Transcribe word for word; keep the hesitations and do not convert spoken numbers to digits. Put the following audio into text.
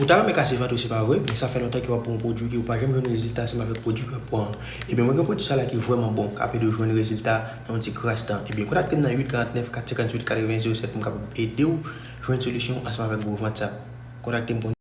Ta renmen kase vant ou, se pa vre, men sa fè lontan ke w ap pran yon pwodui ke ou pa janm jwenn rezilta ansanm avèk pwodui ke w ap pran an. Ebyen, mwen gen pwodui sa la ki vrèman bon, k ap ede w jwenn rezilta nan yon ti kras tan. Ebyen, kontakte m nan uit karantnèf kat senkantuit katreven zewo sèt pou m kapab ede w jwenn solisyon ansanm avèk gwo vant sa. Kontakte m pou